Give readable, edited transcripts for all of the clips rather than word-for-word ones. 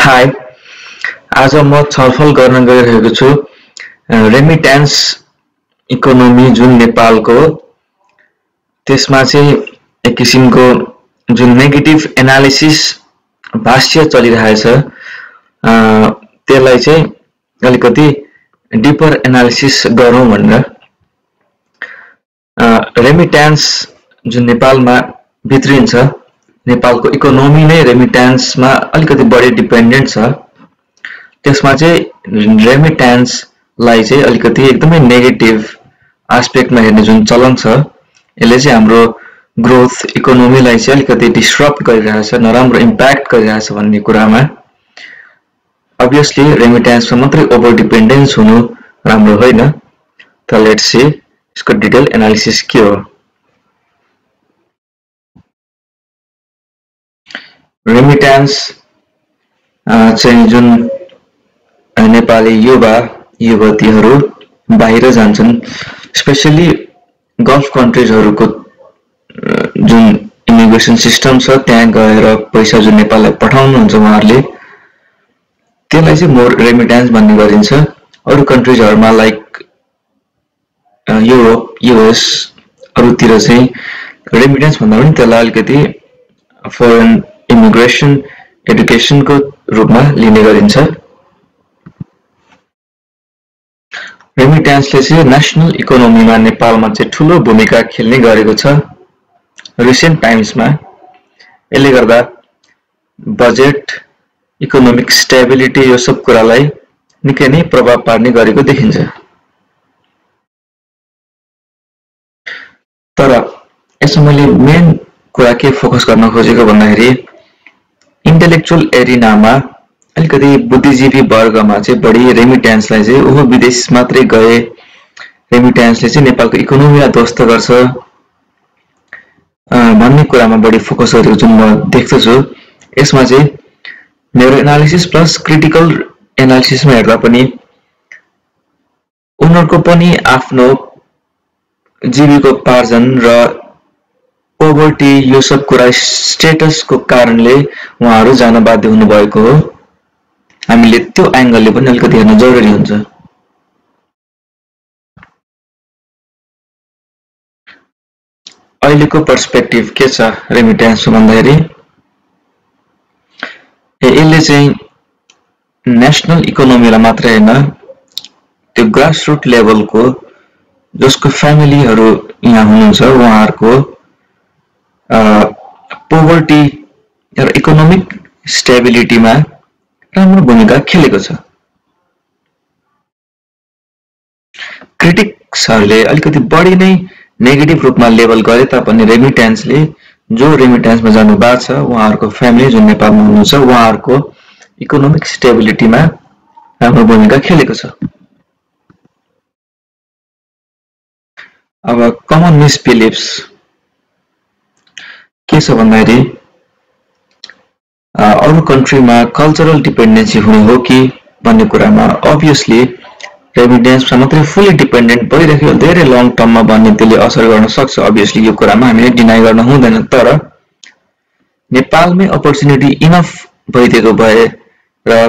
High, आज म छलफल गर्न गइरहेको छु रेमिट्यान्स इकोनोमी जुन नेपालको त्यसमा चाहिँ एक किसिमको जुन नेगेटिभ एनालिसिस भाष्य चलिरहेछ त्यसलाई चाहिँ अलिकति डिपर एनालिसिस गरौँ भनेर रेमिट्यान्स जुन नेपालमा भित्रिन्छ नेपालको इकोनोमी नै रेमिट्यान्समा अलिकति बढी डिपेन्डेन्ट छ त्यसमा चाहिँ रेमिट्यान्सलाई चाहिँ अलिकति एकदमै नेगेटिभ एस्पेक्टमा हेर्ने जुन चलन छ यसले चाहिँ हाम्रो ग्रोथ इकोनोमीलाई चाहिँ अलिकति डिस्टर्ब गरिरहेछ नराम्रो इम्प्याक्ट गरिरहेछ भन्ने कुरामा अभियसली रेमिट्यान्समा मात्रै ओभर डिपेन्डेन्स हुनु राम्रो होइन त लेट्स सी यसको डिटेल एनालिसिस के हो रेमिट्यान्स चाहिँ जुन नेपाली युवा युवतीहरू बाहिर जान्छन् स्पेशली गल्फ कन्ट्रिजहरूको जुन इमिग्रेसन सिस्टम छ त्यहाँ गएर पैसा जुन नेपाललाई पठाउनुहुन्छ उहाँहरूले त्यसलाई चाहिँ मोर रेमिट्यान्स भन्ने गरिन्छ अरू कन्ट्रिजहरूमा लाइक युरोप युएस अरूतिर चाहिँ रेमिट्यान्स भन्दा पनि त्यसलाई अलिकति फरेन इमिग्रेसन एडुकेसनको रूपमा लिने गरिन्छ रेमिट्यान्सले चाहिँ नेसनल इकोनोमीमा नेपालमा चाहिँ ठुलो भूमिका खेल्ने गरेको छ रिसेन्ट टाइम्समा यसले गर्दा बजेट इकोनोमिक स्टेबिलिटी यो सब कुरालाई निकै नै प्रभाव पार्ने गरेको देखिन्छ तर यसमा मैले मेन कुरा के फोकस गर्न खोजेको भन्दाखेरि इन्टेलेक्चुअल एरिनामा अलिकति बुद्धिजीवी वर्गमा चाहिँ बढी रेमिट्यान्सलाई चाहिँ ओहो विदेश मात्रै गए रेमिट्यान्सले चाहिँ नेपालको इकोनोमीलाई ध्वस्त गर्छ भन्ने कुरामा बढी फोकस गरेको जुन म देख्दछु यसमा चाहिँ मेरो एनालिसिस प्लस क्रिटिकल एनालिसिसमा हेर्दा पनि उनीहरूको पनि आफ्नो जीविकोपार्जन र पोभर्टी यो सब कुरा स्टेटसको कारणले उहाँहरू जान बाध्य हुनुभएको हो हामीले त्यो एंगलले पनि अलिकति हेर्न जरुरी हुन्छ अहिलेको पर्सपेक्टिभ के छ रेमिट्यान्स भन्दाखेरि यसले चाहिँ नेसनल इकोनोमीलाई मात्र हैन त्यो ग्रासरुट लेभलको जसको फ्यामिलीहरू यहाँ हुनुहुन्छ उहाँहरूको पोभर्टी र इकोनोमिक स्टेबिलिटीमा राम्रो भूमिका खेलेको छ क्रिटिक्सहरूले अलिकति बढी नै नेगेटिभ रूपमा लेबल गरे तापनि रेमिट्यान्सले जो रेमिट्यान्समा जानु भएको छ उहाँहरूको फ्यामिली जुन नेपालमा हुनुहुन्छ उहाँहरूको इकोनोमिक स्टेबिलिटीमा राम्रो भूमिका खेलेको छ अब कमन मिसबिलिफ्स के छ भन्दाखेरि अरू कन्ट्रीमा कल्चरल डिपेन्डेन्सी हुने हो कि भन्ने कुरामा अभियसली रेमिट्यान्समा मात्रै फुल्ली डिपेन्डेन्ट भइरहेको धेरै लङ टर्ममा भन्ने त्यसले असर गर्न सक्छ अभियसली यो कुरामा हामीले डिनाइ गर्न हुँदैन तर नेपालमै अपर्च्युनिटी इनफ भइदिएको भए र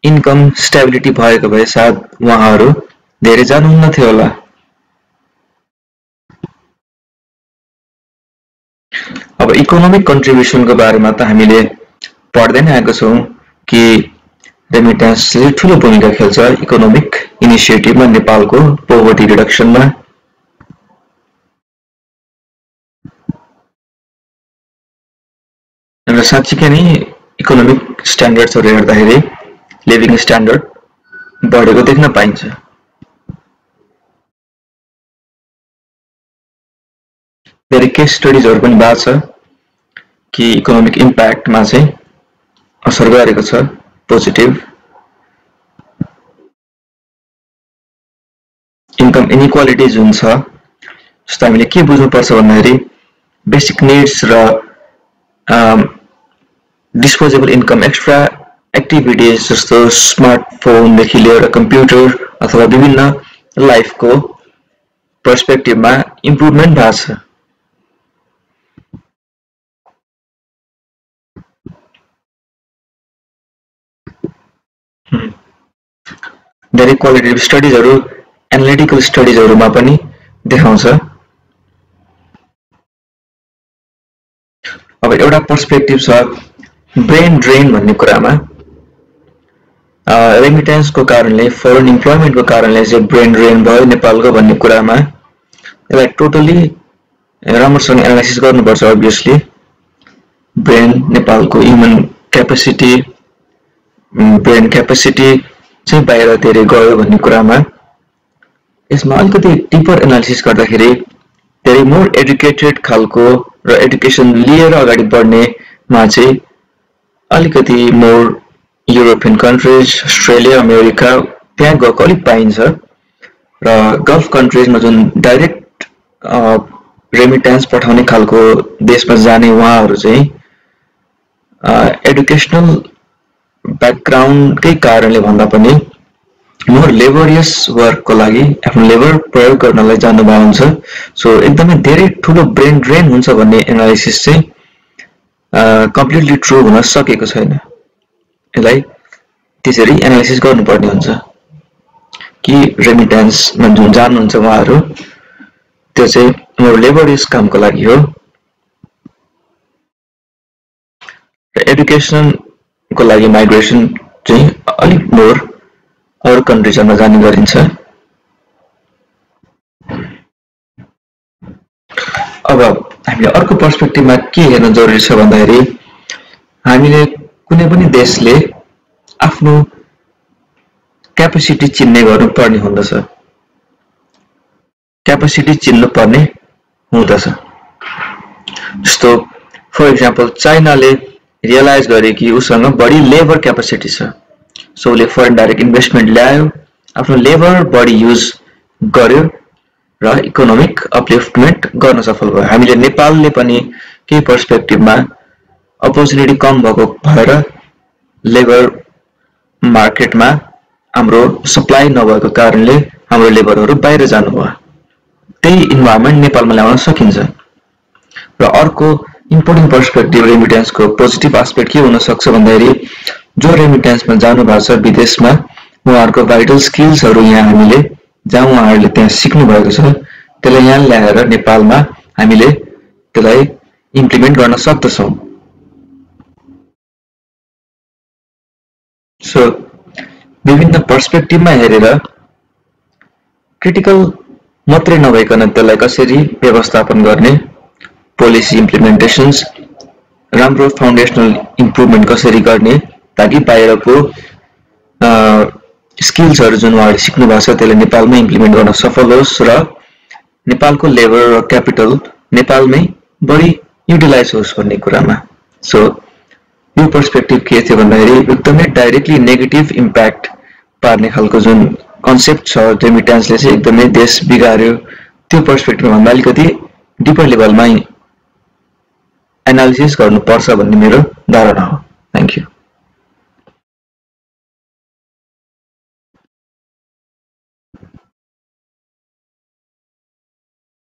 इन्कम स्टेबिलिटी भएको भए सायद उहाँहरू धेरै जानुहुन्न थियो होला अब इकोनोमिक कन्ट्रिब्युसनको बारेमा त हामीले पढ्दै नै आएको छौं कि रेमिट्यान्सले ठूलो भूमिका खेल्छ इकोनोमिक इनिसिएटिभमा नेपालको पोभर्टी रिडक्सनमा र साँच्चै नै इकोनोमिक स्ट्यान्डर्ड्सहरू हेर्दाखेरि लिभिङ स्ट्यान्डर्ड बढेको देख्न पाइन्छ धेरै केस स्टडिजहरू पनि भएको छ कि इकोनोमिक इम्प्याक्टमा चाहिँ असर गरेको छ पोजिटिभ इन्कम इनइक्वालिटी जुन छ जस्तो हामीले के बुझ्नुपर्छ भन्दाखेरि बेसिक निड्स र डिस्पोजेबल इन्कम एक्स्ट्रा एक्टिभिटीज जस्तो स्मार्टफोनदेखि लिएर कम्प्युटर अथवा विभिन्न लाइफको पर्सपेक्टिभमा इम्प्रुभमेन्ट भएको छ धेरै क्वालिटेटिभ स्टडिजहरु एनालिटिकल स्टडिजहरुमा पनि देखाउँछ। अब एउटा पर्सपेक्टिभ छ ब्रेन ड्रेन भन्ने कुरामा। रेमिटेन्सको कारणले फरेन इम्प्लोइमेन्टको कारणले चाहिँ ब्रेन ड्रेन भयो नेपालको भन्ने कुरामा यसलाई टोटली राम्रोसँग एनालाइसिस गर्नुपर्छ। अभियसली ब्रेन नेपालको ह्युमन क्यापेसिटी ब्रेन क्यापेसिटी चाहिँ बाहिर धेरै गयो भन्ने कुरामा यसमा अलिकति डिपर एनालाइसिस गर्दाखेरि धेरै मोर एडुकेटेड खालको र एडुकेसन लिएर अगाडि बढ्नेमा चाहिँ अलिकति more European countries Australia America त्यहाँ गएको अलिक पाइन्छ र गल्फ कन्ट्रिजमा जुन डाइरेक्ट रेमिटेन्स पठाउने खालको देशमा जाने उहाँहरू चाहिँ एडुकेसनल ब्याकग्राउन्डकै कारणले भन्दा पनि मोर लेबरियस वर्कको लागि आफ्नो लेबर प्रयोग गर्नलाई जानुभएको हुन्छ। सो एकदमै धेरै ठुलो ब्रेन ड्रेन हुन्छ भन्ने एनालाइसिस चाहिँ कम्प्लिटली ट्रु हुन सकेको छैन। यसलाई त्यसरी एनालाइसिस गर्नुपर्ने हुन्छ कि रेमिटेन्समा जुन जानुहुन्छ उहाँहरू त्यो चाहिँ मोर लेबरियस कामको लागि हो। एडुकेसनको लागि माइग्रेसन चाहिँ अलिक मोर अरू कन्ट्रिजहरुमा जाने गरिन्छ। अब हामीले अर्को पर्सपेक्टिभमा के हेर्न जरुरी छ भन्दाखेरि हामीले कुनै पनि देशले आफ्नो क्यापेसिटी चिन्ने गर्नुपर्ने हुँदछ। क्यापेसिटी चिन्नु पर्ने हुँदछ। जस्तो फर एक्जाम्पल चाइनाले रियलाइज गरे कि उसँग बढी लेबर क्यापेसिटी छ। सो उसले फरेन डाइरेक्ट इन्भेस्टमेन्ट ल्यायो, आफ्नो लेबर बढी युज गर्यो र इकोनोमिक अपलिफ्टमेन्ट गर्न सफल भयो। हामीले नेपालले पनि केही पर्सपेक्टिभमा अपर्चुनिटी कम भएको भएर लेबर मार्केटमा हाम्रो सप्लाई नभएको कारणले हाम्रो लेबरहरू बाहिर जानुभयो। त्यही इन्भाइरोमेन्ट नेपालमा ल्याउन सकिन्छ। र अर्को इम्पोर्टेन्ट पर्सपेक्टिभ रेमिटेन्सको पोजिटिभ एस्पेक्ट के हुन सक्छ भन्दाखेरि जो रेमिटेन्समा जानु भएको छ विदेशमा उहाँहरूको भाइटल स्किल्सहरू यहाँ हामीले जहाँ उहाँहरूले त्यहाँ सिक्नु भएको छ त्यसलाई यहाँ ल्याएर नेपालमा हामीले त्यसलाई इम्प्लिमेन्ट गर्न सक्दछौँ। सो विभिन्न पर्सपेक्टिभमा हेरेर क्रिटिकल मात्रै नभइकन त्यसलाई कसरी व्यवस्थापन गर्ने, पोलिसी इम्प्लिमेन्टेसन्स, राम्रो फाउन्डेसनल इम्प्रुभमेन्ट कसरी गर्ने ताकि बाहिरको स्किल्सहरू जुन उहाँहरूले सिक्नु भएको छ त्यसलाई नेपालमै इम्प्लिमेन्ट गर्न सफल होस् र नेपालको लेबर र क्यापिटल नेपालमै बढी युटिलाइज होस् भन्ने कुरामा। सो यो पर्सपेक्टिभ के थियो भन्दाखेरि एकदमै डाइरेक्टली नेगेटिभ इम्प्याक्ट पार्ने खालको जुन कन्सेप्ट छ रेमिटेन्सले चाहिँ एकदमै देश बिगार्यो। त्यो पर्सपेक्टिभमा भन्दा अलिकति डिपर लेभलमा एनालिसिस गर्नुपर्छ भन्ने मेरो धारणा हो।